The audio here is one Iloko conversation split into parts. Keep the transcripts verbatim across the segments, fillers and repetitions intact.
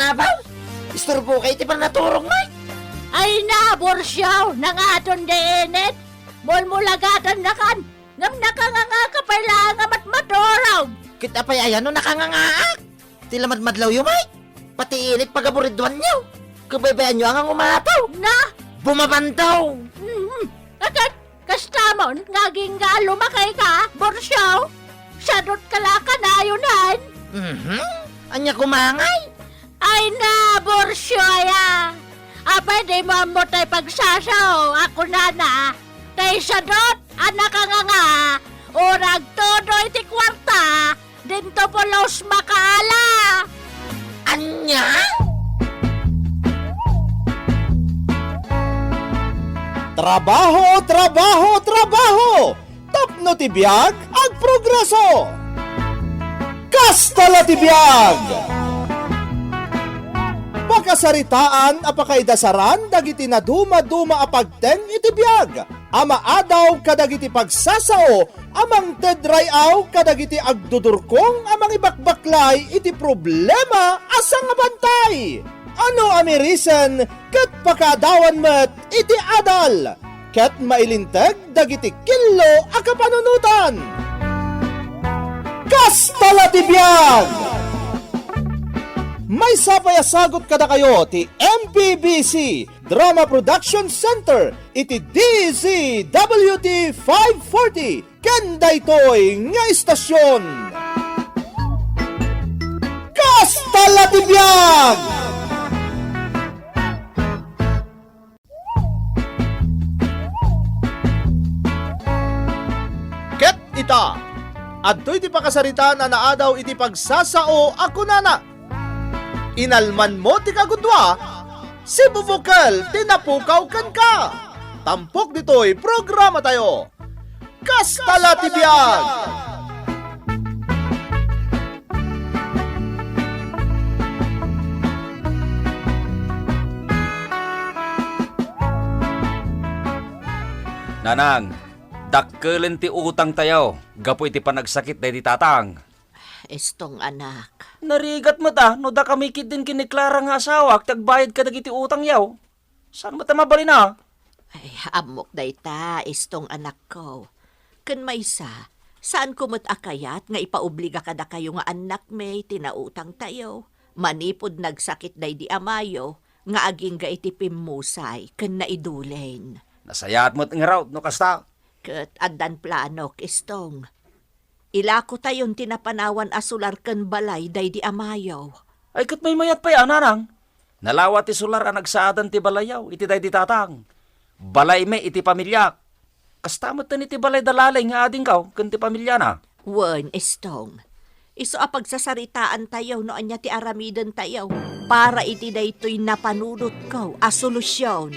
Abaw! Isturbo kay ti pannaturong, Mike! Ay na, Borsiaw! Nangaton di init! Mulmulagatannakan! Ngem nakanganga ka pay laeng a matmaturog! Ket apay aya no nakangangaak? Ti lamadmadlawyo, Mike! Pati init pagaburidwanyo! Kabaybayanyo a nga umataw! Na! Bumabantaw! Mhm. Akat, kastamon nga agingga a lumakay ka, Borsiaw? Sadot ka la kanayon? Mhm. Ania koma ngay? Ay na, Borsiaw aya! Apay dimo ammo tay pagsasao a kunana, tay sadot a nakanganga, o nagtudoy ti kuarta, dinto pulos makaala! Ania? Trabaho, trabaho, trabaho! Tapno ti biag agprogreso. Kasta la ti biag! Pakasaritaan a pakaidasaran dagiti nadumaduma a pagteng iti biag a maadaw kadagiti pagsasao a mangted ray-aw kadagiti agdudurkong a mangibakbaklay iti problema a sangabantay. Ano a mirisen ket pakaadawan met iti adal ket mailinteg dagiti killo a kapanunotan. Kasta la ti biag! Maysa pay a sagut kadakayo ti M P B C Drama Production Center iti D Z W T five forty ken daytoy nga istasyon. Kasta la ti biag! Ket ita, adtoy ti pakasaritaan a naadaw iti pagsasao a kunana, "Inalmanmo ti kagudua, sibubukel ti napukaw kenka." Tampok ditoy programatayo. Kasta la ti biag! Nanang, dakkelen ti utangtayo gapu iti panagsakit daydi tatang. Estong, anak. Narigat met a no dakami ketdin ken ni Clara nga asawak ti agbayad kadagiti utangyo. Saan met a mabalin a? Ay, ammok dayta, Estong, anakko. Ken maysa, saanko met a kayat nga ipaobliga kadakayo nga annakmi ti nautangtayo, manipud nagsakit daydi amayo nga agingga iti pimmusay ken naidulin. Nasayaat met ngarud no kasta. Ket addan planok, Estong. Ilakotayon ti napanawan a solar ken balay daydi amayo. Ay, ket maymayat pay a, nanang. Nalawa ti solar a nagsaadan ti balayyo iti daydi tatang. Balaymi iti pamiliak. Kasta met iti balay da Lalay nga adingko ken ti pamiliana. Wen, Estong. Isu a pagsasaritaantayo no ania ti aramidentayo para iti daytoy napanunotko a solusion.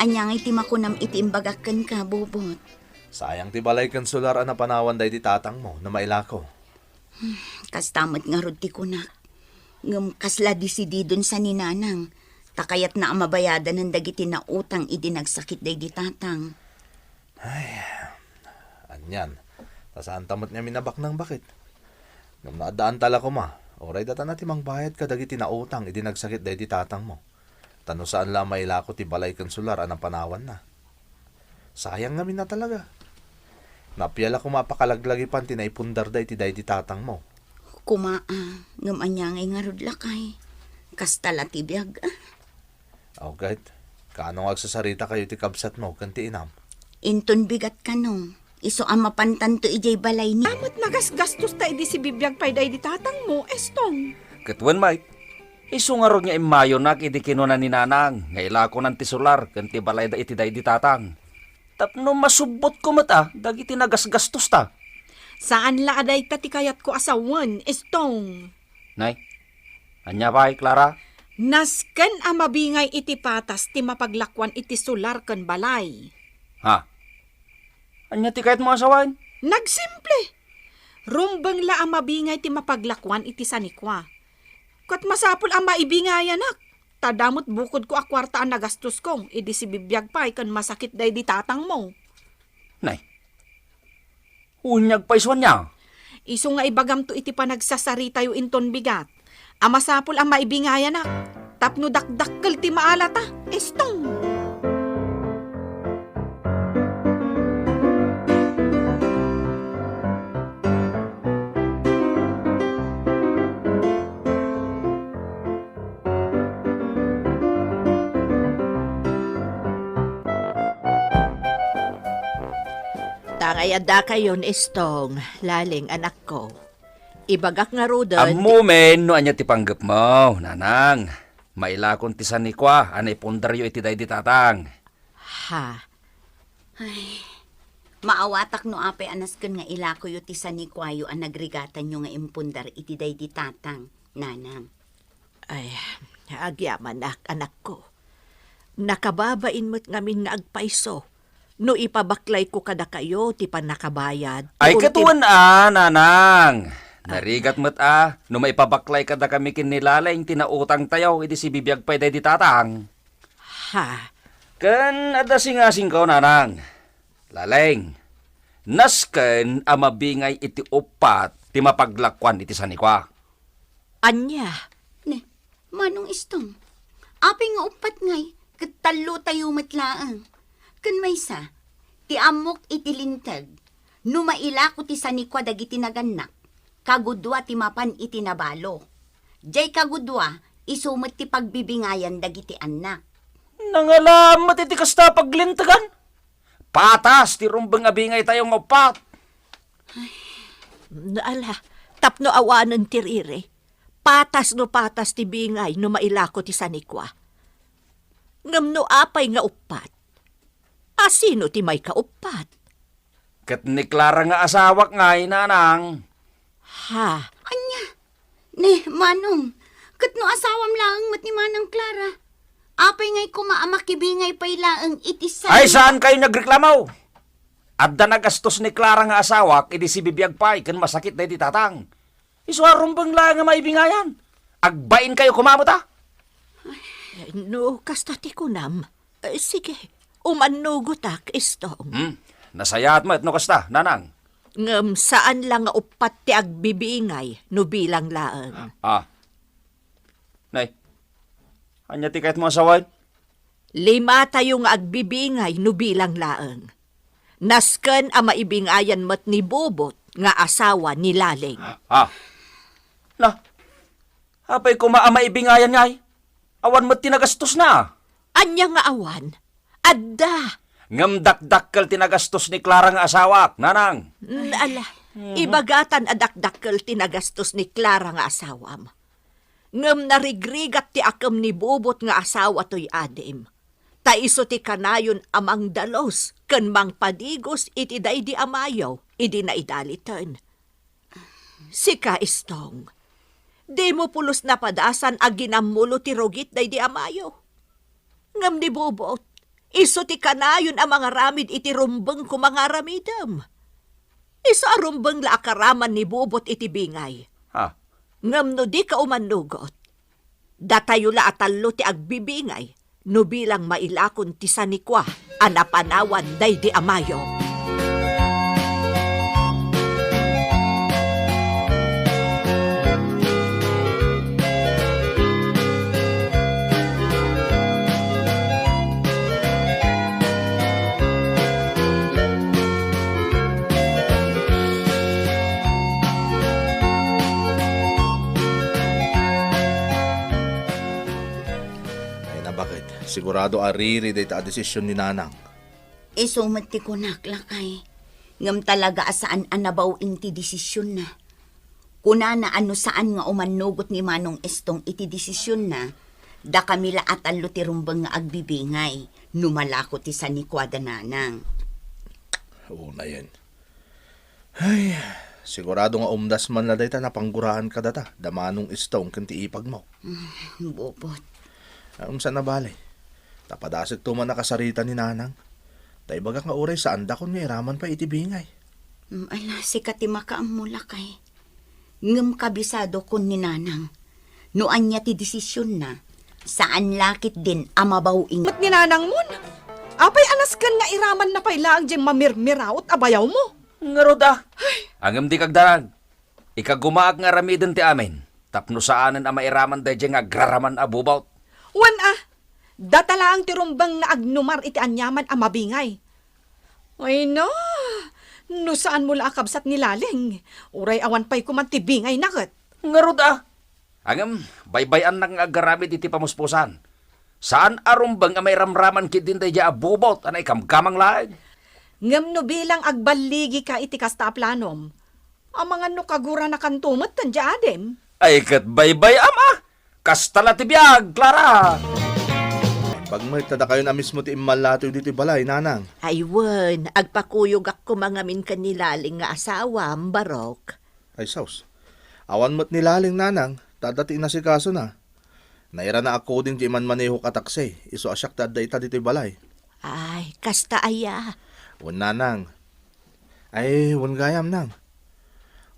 Ania ngay ti makunam iti imbagak kenka, Bobot? Sayang ti balay ken solar a napanawan daydi tatangmo no mailako. Hmm, kasta met ngarud ti kunak. Ngem kasla disididon sa ni Nanang, ta kayatna a mabayadanan dagiti nautang idi nagsakit daydi tatang. Ay, anian, ta saanta met ngamin a baknangbakit. Ngem no addaanta la koma, uray datana ti mangbayad kadagiti nautang idi nagsakit daydi tatangmo. Ta no saan la a mailako ti balay ken solar a napanawanna. Sayang ngamin a talaga. Naapia la koma a pakalaglagipan ti naipundarda iti daydi tatangmo. Koma a, ngem ania ngay ngarud lakay? Kasta la ti biag a. Aw, ket, kaano nga agsasaritakayo iti kabsatmo ken ti inam? Inton bigat kano, isu a mapantanto idiay balay ni. Amet nagasgastosta idi sibibiag pay daydi tatangmo, Estong. Ket wen, Mike, isu ngarud nga immayonak idi kinuna ni Nanang nga ilakonan ti solar ken ti balayda iti daydi tatang. Tapno masubbotko met a dagiti nagasgastosta. Saan la a dayta ti kayatko a sawen, Estong. Nay, ania pay, Clara? Nasken a mabingay iti patas ti mapaglakuan iti solar ken balay. Ha? Ania ti kayatmo a sawen? Nagsimple. Rumbeng la a mabingay ti mapaglakuan iti sanikua. Ket masapul a maibingayanak. Ta damo met bukodko a kuarta a nagastosko, idi sibibiag pay ken masakit daydi tatangmo. Nay, unyag pay isu ania? Isu nga ibagamto iti panagsasaritayo inton bigat, a masapul a maibingayanak, tapno dakdakkel ti maalata, Estong. Tangay addakayon, Estong, Laleng, anakko. Ibagak ngaruden ti Ammomen no ania ti panggepmo, nanang. Mailakon ti sanikua a naipundaryo iti daydi tatang. Ha? Ay, maawatak no apay a nasken nga ilakoyo ti sanikuayo a nagrigatanyo nga impundar iti daydi tatang, nanang. Ay, agyamanak, anakko. Nakababain met ngamin nga agpayso no ipabaklayko kadakayo ti pannakabayad ti Ay, ultim- katuan a, nanang. Ah. Narigat met a, no maipabaklay kadakami ken ni Laleng ti nautangtayo idi sibibiag pay daydi tatang. Ha? Ken adda singasingko, nanang. Laleng, nasken a mabingay iti uppat ti mapaglakuan iti sanikua. Ania? Ne, Manong Estong, apay nga uppat ngay, ket tallotayo met laeng. Ken maysa, ti ammok iti linteg, no mailako ti sanikua dagiti nagannak, kagudua ti mapan iti nabalo. Jay kagudua, isu met ti pagbibingayan dagiti annak. Nangalaam met iti kasta a paglintegan. Patas ti rumbeng a bingaytayo nga uppat. Ala, tapno awanen ti riri. Patas no patas ti bingay no mailako ti sanikua. Ngem no apay nga uppat, a sino ti maikauppat? Ket ni Clara nga asawak ngay, nanang. Ha? Ania? Ne, Manong, ket no asawam laeng met ni Manang Clara, apay ngay koma a makibingay pay laeng iti sa- Ay, saan kayo nagreklamo? Adda nagastos ni Clara nga asawak idi sibibiag pay ken masakit daydi tatang. Isu a rumbeng laeng nga maibingayan. Agbain kayo koma met a. No kasta ti kunam, eh, sige, umannugotak, Estong. Hmm, nasayaat met no kasta, nanang. Ngem saan la nga uppat ti agbibingay no bilang laeng. Ah. Nay, ania ti kayatmo a sawen? Limatayo nga agbibingay no bilang laeng. Nasken a maibingayan met ni Bobot nga asawa ni Laleng. Ah. Na, apay koma a maibingayan ngay? Awan met ti nagastosna. Ania nga awan? Adda. Ngem dakdakkel ti nagastos ni Clara nga asawak, nanang. Mm, ala, ibagatan a dakdakkel ti nagastos ni Clara nga asawam. Ngem narigrigat ti akem ni Bobot nga asawa toy adim. Ta isu ti kanayon a mangdalus ken mangpadigos iti daydi amayo idi naidaliten. Sika, Estong, dimo pulos napadasan a ginammulo ti rugit daydi amayo. Ngem ni Bobot, isu ti kanayon a mangaramid iti rumbeng koma nga aramidem. Isu a rumbeng la a karaman ni Bobot iti bingay. Ha? Ngem no dika umannugot, datayo la a tallo ti agbibingay no bilang mailakon ti sanikua a napanawan daydi amayo. Ay, nabaket. Sigurado a riri dayta a desisyon ni Nanang. Isu met ti kunak, lakay. Ngem talaga a saan a nabaw-in ti desisionna. Kunana a no saan nga umannugot ni Manong Estong iti desisionna, dakami la a tallo ti rumbeng nga agbibingay no malako ti sanikuada, Nanang. Unayen. Ay, Sigurado nga umdas man la dayta napangguraan kadata, da Manong Istong ken ti ipagmo. Bobot. Ay, umsa na bale. Ta padasekto man a kasarita ni Nanang. Ta ibagak nga uray saandakon nga iraman pay iti bingay. Mm, ala, sika ti makaammo lakay. Ngem kabisadokon ni Nanang. No ania ti desisionna, saan la ketdin a mabaw-ing. Met ni Nanangmon? Apay a nasken nga iramanna pay laeng diay mamirmiraot a bayawmo? Ngarud a. Ay. Ngem dika agdanag. Ikagumaak nga aramiden ti amin, tapno saanen a mairaman daydiay nga agraraman a bubot. Wen a, data laeng ti rumbeng nga agnumar iti aniaman a mabingay. Ay na, no saanmo la a kabsat ni Laling, uray awan pay koma ti bingayna ket. Ngarud a. Ngem, baybay-annak nga agaramid iti pamuspusan. Saan a rumbeng a mairamraman ketdin daydiay a bubot a naikamkamang laeng. Ngem no bilang agballigika iti kasta a planom, amangan no kaguranakanto met diay adim. Ay, ket baybay-am a. Kasta la ti biag, Clara! Imbag met ta dakayon a mismo ti immallatoy ditoy balay, Nanang. Ay wen, agpakuyogak koma ngamin ken ni Laling nga asawam, Barok. Ay, sus. Awan met ni Laling, Nanang, ta adda ti inasikasona. Nairana a kuding ti imanmanehok a taksi, isu a siak ti adda ita ditoy balay. Ay, kasta aya. Wen, Nanang. Ay, wen gayam, Nang.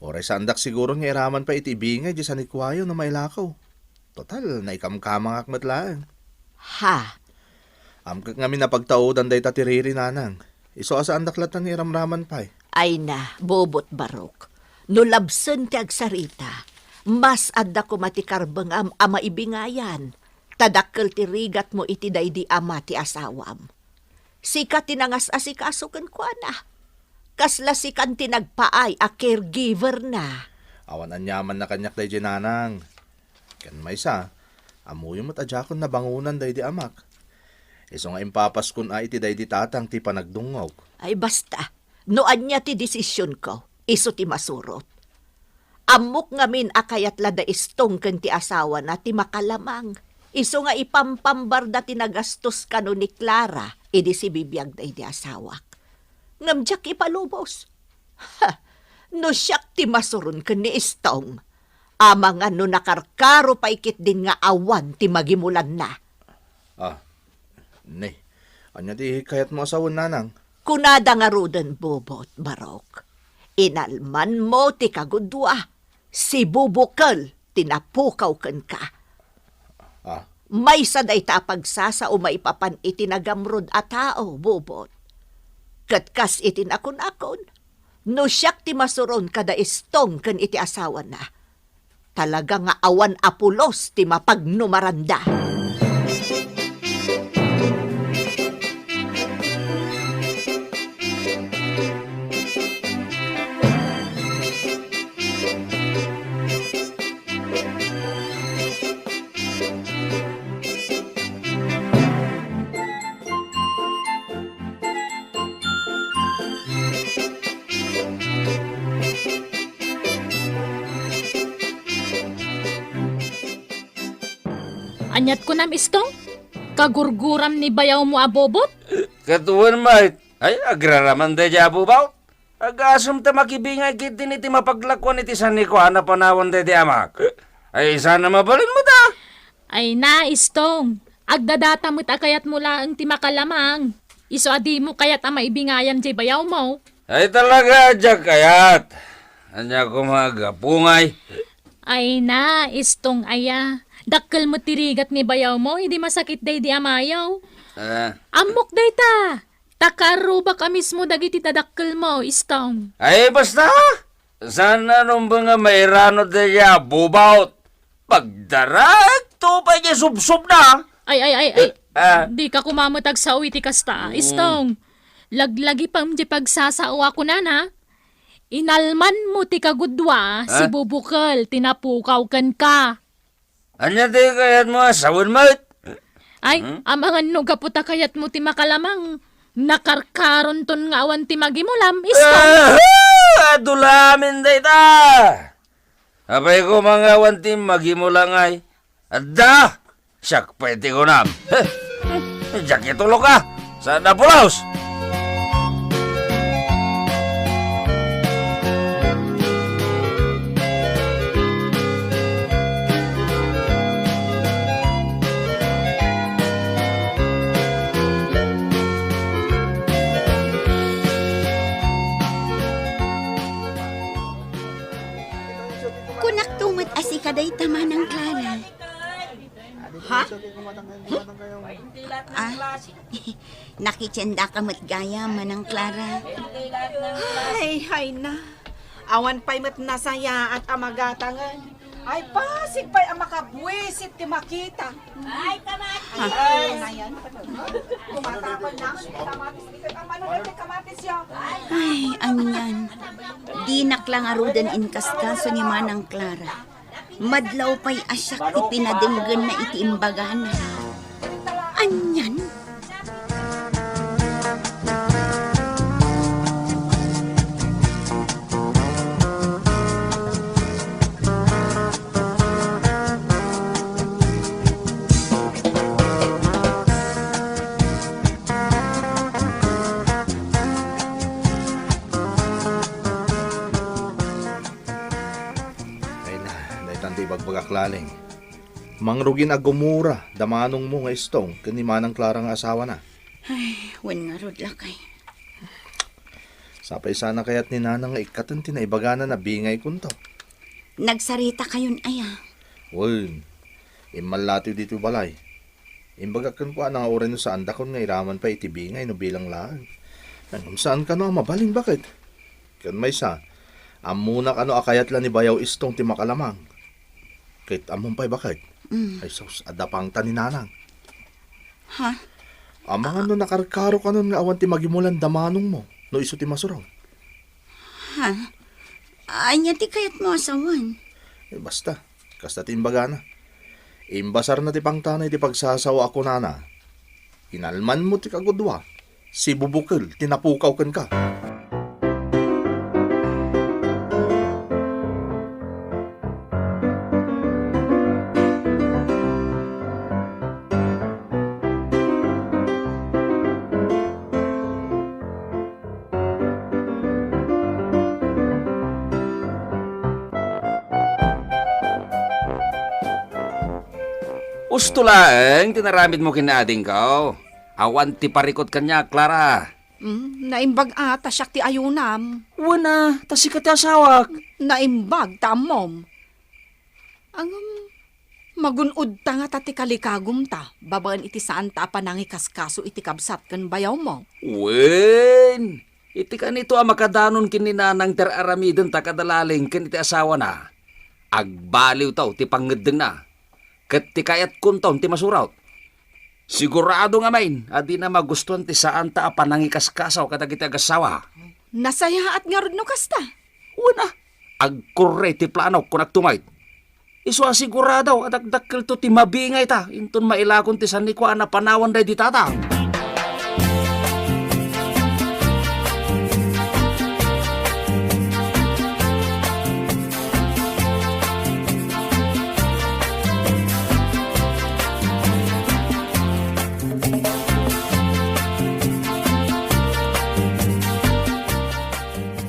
Uray saandak siguro nga iraman pay iti bingay diay sanikuayo no mailakaw. Total, naikamkamangak met laeng. Ha? Amkek ngamin a pagtaudan dayta ti riri, Nanang. Isu a saandak latta nga iramraman pay. Ay na, bubot Barok. No labsen ti agsarita, mas adda koma ti karbengam a maibingayan, ta dakkel ti rigatmo iti daydi ama ti asawam. Sika ti nangas-asikaso kenkuana. Kasla sikan ti nagpaay a caregiver na. Awan aniamanna kaniak daydiay, Nanang. Ken maysa, ammoyo met a diakon nabangonan daydi amak. Isu nga impapaskon a iti daydi tatang ti panagdungngog. Ay basta, no ania ti desisionko, isu ti masurot. Ammok ngamin a kayat la da Istong ken ti asawana ti makalamang. Isu nga ipampambarda ti nagastos kano ni Clara idi sibibiag daydi asawak. Ngem diak ipalubos. Ha! No siak ti masuron ken ni Istong, amangan no nakarkaro pay ketdin nga awan ti magimulanna. Ah, ne, ania ti kayatmo a sawen, Nanang? Kunada ngaruden, bubot, Barok. Inalmanmo ti kagudua, sibubukel ti napukaw kenka. Ah. Maysa dayta a pagsasao maipapan iti nagamrod a tao, bubot. Ket kas iti nakunakon, no siak ti masuron kada Istong ken iti asawana, talaga nga awan a pulos ti mapagnumaranda. Aniat kunam, Istong? Kagurguram ni bayawmo a bobot? Ket wen met, ay, agraraman daydiay a bobot. Agasem ta makibingay ketdin iti mapaglakuan iti sanikuana panawen daydi amak. Ay, sana mabalinmo ta. Ay na, Istong. Agdadata met a kayatmo laeng ti makalamang. Isu a dimo kayat a maibingayam diay bayawmo. Ay, talaga, diak kayat. Ania koma a gapu ngay? Ay na, Istong aya. Dakkel met ti rigat ni bayawmo idi masakit daydi amayo. Ah. Ammok dayta. Ta kaarrubak a mismo dagiti tadakkelmo, Istong. Ay, basta! Saan a rumbeng a mairano daydiay a bobot? Pagdaraekto pay diay subsobna. Ay, ay, ay, ay. Eh, ah. Dika koma met agsao iti kasta, Mm. Istong. Laglagipem diay pagsasao a kunana. Inalmanmo ti kagudua, Ah? sibubukel ti napukaw kenka. Ania ti kayatmo a sawen met? Ay, Hmm? amangan no gapu ta kayatmo ti makalamang, nakarkaronton nga awan ti magimulam, Istong. Ah, adu la amin dayta. Apay koma nga awan ti magimula ngay? Adda! Siak pay ti kunam. Heh! Diak itulok a! Saan a pulos! Dayta, Manang Clara. Ha? Ah, nakitiendaka met gayam, Manang Clara. Ay, ay na. Awan pay met nasayaat a magatangen. Ay, pasig pay a makabuisit ti makita. Ay, kamatis! Ay, ayan. Kumatapal na ang kamatis. Ikaw, ang manong kamatis, yo. Ay, anian. Dinak la ngaruden inkaskaso ni Manang Clara. Madlaw pay a siak ti pinadenggenna iti imbagana. Anian? Ay na, daytan ti ibagbagak, Laleng. Mangrugin a gumura da manongmo nga Istong ken ni Manang Clara nga asawana. Ay, wen ngarud, lakay. Sapay sana kayat ni Nanang nga ikkaten ti naibagana a bingaykonto. Nagsarita kayon aya? Wen, immallatiw ditoy balay. Imbagak kenkuana nga uray no saandakon nga iraman pay iti bingay no bilang laeng. Ngem saan kano a mabalin, baket? Ken maysa, ammona kano a kayat la ni Bayaw Istong ti makalamang. Ket ammom pay, baket? Mm. Ay sus, adda pangta ni Nanang. Ha? Amangan no nakarkaro kanon nga awan ti magimulan da manongmo no isu ti masurot. Ha? Ania ti kayatmo a sawen? Eh, basta, kasta ti imbagana. Imbasarna ti pangtana iti pagsasawa a kunana, "Inalmanmo ti kagudua, sibubukel ti napukaw kenka." Usto laeng ti naramidmo ken ni adingko. Awan ti parikut kaniak, Clara. Mm, naimbag a ta siak ti ayunam. Wen a, ta sika ti asawak. Naimbag ta ammom. Ngem, magun-odta ngata ti kalikagumta babaen iti saanta a panangikaskaso iti kabsat ken bayawmo. Wen, iti kanito a makadanon ken ni Nanang ti ar-aramidenta kada Laleng ken iti asawana, agbaliwto ti pangngeddengna, ket ti kayatkonton ti masurot. Sigurado ngamin a dina magustuan ti saanta a panangikaskaso kadagiti agassawa. Nasayaat ngarud no kasta. Wen a, agkurre ti planok, kunak tumayt. Isu a sigurado a dakdakkelto ti mabingayta inton mailakon ti sanikuan a panawan daydi tatang.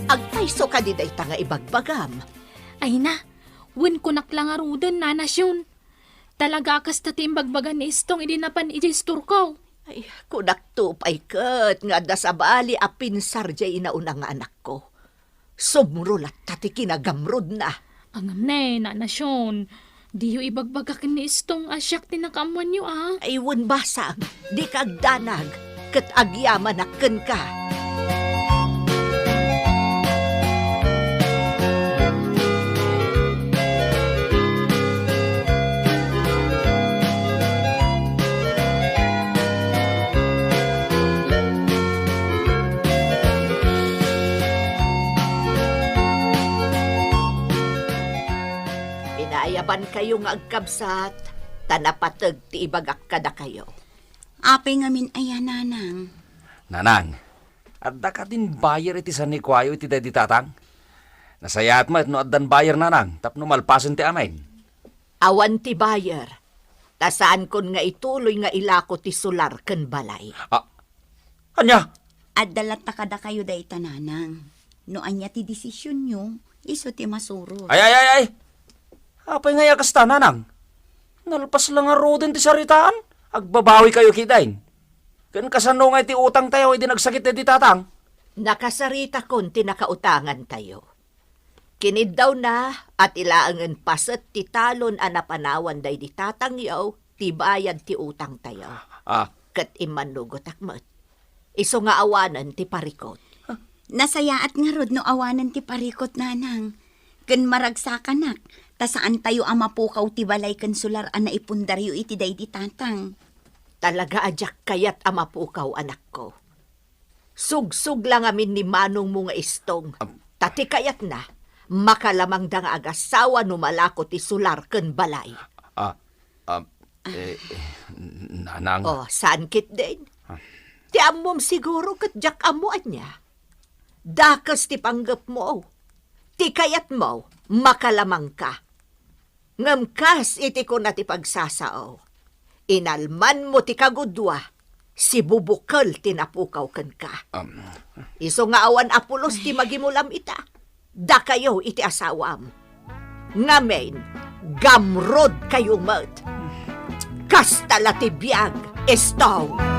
Agpayso kadi dayta nga ibagbagam? Ay na, wen kunak la ngaruden, Nana Shun. Talaga a kasta ti imbagbaga ni Istong idi napan idiay istorko. Ay, kunakto pay ket nga adda sabali a pinsar diay inauna nga anakko. Sumro latta ti kinagamrodna. Ngem ne, Nana Shun, diyo ibagbaga ken ni Istong a siak ti nakaammoanyo a. Ay, wen basang, dika agdanag, ket agyamanak kenka. Pinaayabankayo nga agkabsat, ta napateg ti ibagak kadakayo. Apay ngamin aya, Nanang? Nanang, adda kadin buyer iti sanikuayo iti daydi tatang? Nasayaat met no addan buyer, Nanang, tapno malpasen ti amin. Awan ti buyer, ta saankon nga ituloy nga ilako ti solar ken balay. Ah, ania? Adda latta kadakayo dayta, Nanang. No ania ti desisionyo, isu ti masurot. Ay, ay, ay, ay! Apay nga aya kasta, Nanang? Nalpas la ngaruden ti saritaan. Agbabawikayo ketdin. Ken kasano nga iti utangtayo idi nagsakit daydi tatang? Nakasaritakon ti nakautangantayo. Kiniddawna a ti laengen paset ti talon a napanawan daydi tatangyo ti bayad ti utangtayo. Ah. Ket immannugotak met. Isu nga awanen ti parikut. Nasayaat ngarud no awanen ti parikut, nanang. Ken maragsakanak, ta saantayo a mapukaw ti balay ken sular a naipundaryo iti daydi tatang. Talaga a diak kayat a mapukaw, anakko. Sugsog la ngamin ni manongmo nga Istong. Am- Ta ti kayatna, makalamangda nga agasawa no malako ti sular ken balay. Ah, ah, eh, eh, nanang. Oh, saan ketdin? Ah. Ti ammom siguro ket diak ammo ania. Dakes ti panggepmo. Ti kayatmo, makalamangka. Ngem kas iti kuna ti pagsasao, inalmanmo ti kagudua, sibubukel ti napukaw kenka. Am. Isu nga awan a pulos ti magimulam ita, dakayo iti asawam. Ngamin, gamrodkayo met. Kasta la ti biag, Istong.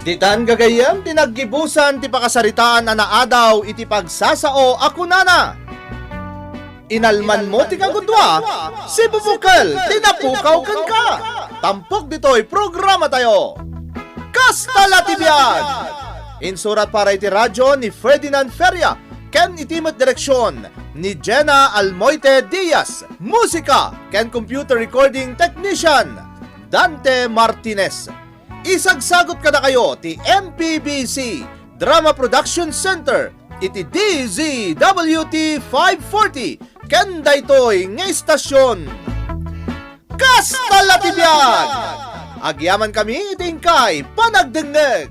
Ditan gagayyem ti naggibusan ti pakasaritaan a naadaw iti pagsasao a kunana, "Inalmanmo ti kagudua, sibubukel ti napukaw kenka." Tampok ditoy programatayo. Kasta la ti biag! Insurat para iti radyo ni Ferdinand Feria ken iti met direksion ni Jenna Almoite Diaz. Musika ken computer recording technician, Dante Martinez. Isagsagot kadakayo ti M P B C Drama Production Center iti D Z W T five forty ken daytoy nga istasyon. Kasta la ti biag! Agyamankami iti inkay panagdengngeg.